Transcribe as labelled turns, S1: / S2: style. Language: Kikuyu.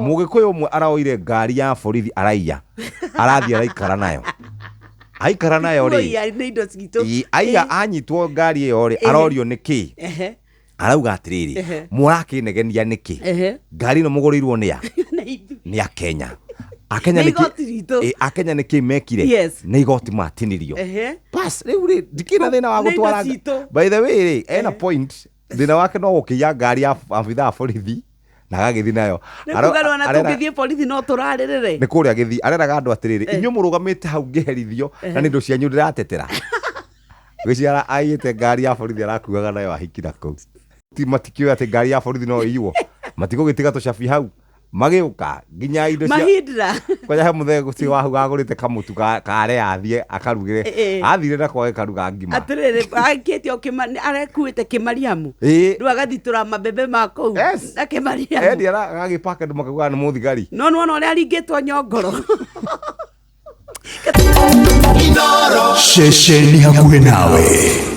S1: Mũgĩkũyũ ũmwe araoire ngari ya borithi araiya, arathiĩ araikara nayo. Aikara nayo rĩ,
S2: Oi, nĩ indo citũ.
S1: Aiya anyitwo ngari ĩyo rĩ, arorio nĩ kĩ? Arauga atĩrĩrĩ, mũrakĩnegenia nĩkĩ? Ngari ĩno mũgũrĩirwo nĩ a?
S2: Nĩ ithuĩ.
S1: Nĩ Akenya. Akenya
S2: Nĩ
S1: nĩkĩ-
S2: igoti ritũ.
S1: Akenya nĩkĩ mekire? Nĩ igoti matinirio. Bas, rĩu rĩ, ndikĩrĩ na thĩna wa
S2: Nĩ indo
S1: gũtwara.
S2: citũ.
S1: By the way rĩ, ena point. Thĩna wake no gũkĩiya ngari ya abithaa a borithi na agagĩthiĩ nayo.
S2: Nĩ kuga rĩu ona tũngĩthiĩ borithi no tũrarĩrĩre.
S1: Nĩ kũrĩa gĩthiĩ areraga andũ atĩrĩrĩ, inyuĩ mũrũgamĩte hau ngĩherithio na nĩ indo cianyu ndĩratetera. Gĩciara aiyĩte ngari ya borithi arakuaga nayo ahiki na kũu. Ti matikĩũĩ atĩ ngari ya borithi no ĩiywo. Matigũgĩtiga tũcabi hau. Magĩũka nginya indo cia
S2: Mahindra.
S1: Kwanja he mũthee gũtirĩ wa hau agũrĩte kamũtu ka kare athiĩ akarugĩre. Athire nako agĩkaruga ngima.
S2: Atĩrĩrĩ, akĩte o arekuĩte kĩmariamu. Rĩu agathitũra mabebe ma kũu na kĩmariamu.
S1: Endi agagĩpaka andũ makaugaga nĩ mũthigari.
S2: No nĩwona ũrĩa aringĩtwo nyongoro.
S3: Ceceni hakuhĩ nawe.